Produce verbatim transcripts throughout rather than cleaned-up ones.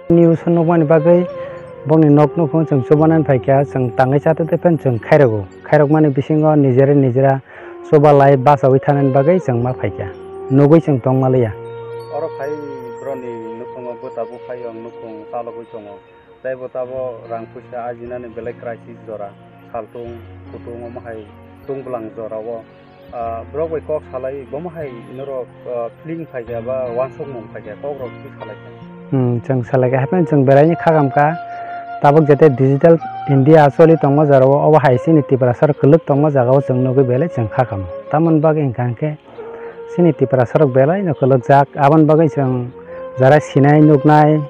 News nukmani bagwi bongni nok nukhung chwng chubanani phaikha, chwng tangwi chatete phano chwng khairokgo. Khairokmani bisingo nijera nijera chubalai bachaui thanani bagwi chwng ma phaikha. Nugwi chwng tongma liya. Oro phai boroni nukhungo bwta buphayung nukhung chalogwi tongo. Tei bo tabo rang puisa ajinani belai crisis jora, saltung kutung omo hai tungbulang jorao, ah, borok bai kok salai bomo hai norok, ah, feeling phaikha ba uansukmung phaikha, kokrok twi salaikha. Hmm, chwng salaikha, hapheno chwng belaini kha kamkha. Tabuk jete digital India choli tongma jorao, obo hai chini Tiprasa rok kwlwk tongma jagao chwng nugwi belai chwng kha kamo. Tamoni bagwi hwnkha hwnkhe chini Tiprasa rok belaino kwlwkjak, aboni bagwi chwng jara sinai nuknai,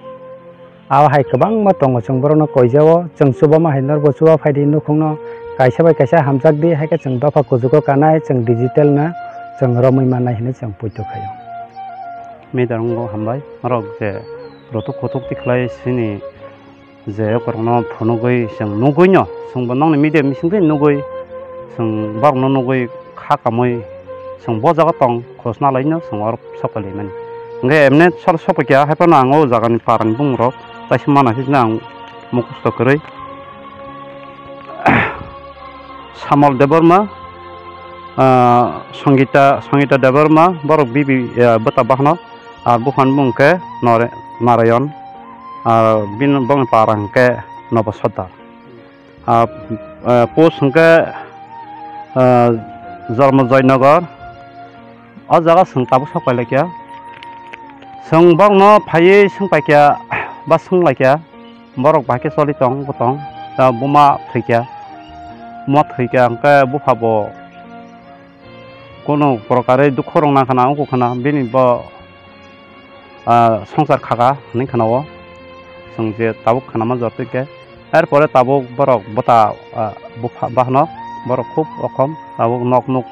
abo hai kwbangma tongo, chwng borokno koijao, chwng chubama hai norokbo chuba phaidi nukhungno kaisa bai kaisa hamjakdi, hai khe chwng dopha kuchugo kanai, chwng digital no chwng romwi mannai hinwi chwng poito khaio. Media rokno hambai, norok je rotok kotok tikhlai sini je okorokno phunugwi chwng nugwino, chwngbo nokni media bisingtwi nugwi, chwng borokno nugwi kha kamwi chwng bo jaga tong khosna laino chwng oro sopai laimani. Hwnkhe emne sal sopai kha, haiphano ang o jagani parani bumung rok taisa mana khe ang mukhusto kwrwi. Samal Debbarma, ah, Sangita, Sangita Debbarma, borok bibi, ah, bwta bahno, ah, buphani bumung khe Nare-, Narayon, ah, bini bongni para hwnkhe Nobo Sardar. Ah, ah, post hwnkhe, ah, Jormo Joynagar. O jaga chwng tabuk sok pailaikha. Chwng borokno phaiwi swngpaikha ba swnglaikha. Borok bahai khe choli tong bwtong. Ta buma thwikha. Buma thwikha hwnkhe buphabo kunu prokarwi dukhu rwngna khna wngkha khna bini bo ah, swngchar khaka hinwi khna-o. Chwng je tabuk khnama jor twi khe. Er pore tabuk borok bwta, ah, bupha bahno borok khub okhom tabuk nok nuk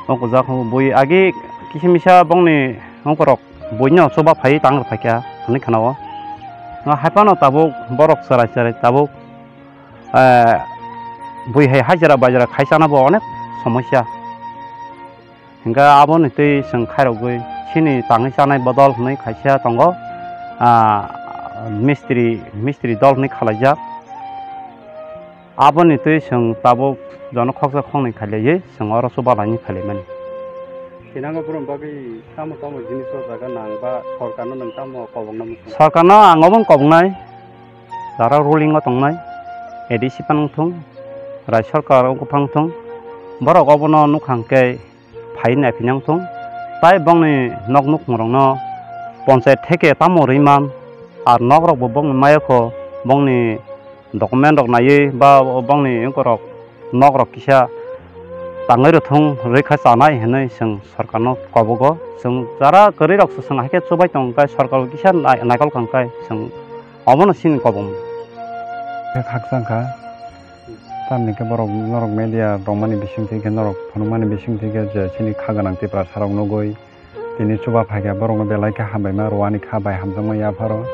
nukjak bui agi kisa misa bongni nokhrok buino chuba phaiwi tang rwphaikha hinwi khna-o. Haiphano tabuk borok chwrai chwrai tabuk, ah, bui hai hajra bajra khai chana bo onek somosya. Hingkhe aboni twi chwng khairogwi chini tangwi chanai bodol hwnwi kaisa tongo, ah, mistri, mistri dol hwnwi khalaijak. Aboni twi chwng tabuk jono khoksa khoknwi khailaigwi chwng oro chuba lainwi phailaimani. Thinango borok bagwi tamo tamo jinis o jaga nang ba sorkarno nwng tamo kobokna muchung? Sorkarno ang obo wng koboknai, jara ruling o tongnai A D C phano wngthung, Rai Sarkar wngkha phano wngthung, borok obono nukha hwnkhe phai naiphinang thung. Tai bongni nok nukhungrokno ponchayat theke tamo rwi man, ar nokrokbo bongni mayakho, bongni document rok naiwi ba bongni wngkorok nokrok kisa tangwi rwthung rwkha chanai hinwi chwng sorkarno kobogo. Chwng jara kwrwirokse chwng haikhe chubai tongkhe sorkarbo kisa nai-, naikol kangkhe chwng obono chini kobokmung. Khakchangkha. Tamni khe borok norok media tongmani bisingtwi khe norok phunukmani bisingtwi khe je chini kha gwnang Tiprasarok nugwi tini chuba phaikha borokno belai khe hambaima rwani kha bai hamjakma yapharo.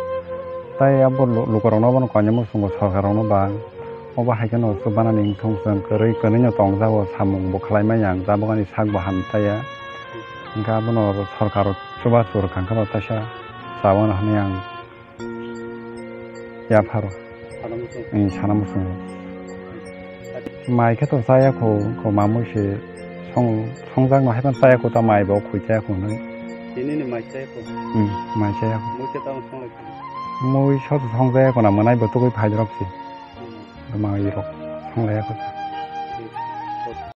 Tai abo lu-, lukurokno abono koinwi muchungo sorkarrokno ba obo hai kheno chubanani wngthung chwng kwrwi kwnwino tongjago samung bo khlaimaya ang jabogani sakbo hamtaiya. Hwnkhe abono sorkar chuba churwkha hwnkhe bo teisa chabana hwnwi ang. Yapharo. Sana muchung. Sana muchung. Mai khe to chaya kho, kho mamui se song, songjak no haiphano chaya kho ta mai bo khoi chaya kho nai. Tini ni mai chaya kho. Hmm, mai chaya kho. Mui khe tamo songlai kho. Mui so songjaya kho na mwnai bo tugui phai rok se. Hmm. Mai rok songlai kho.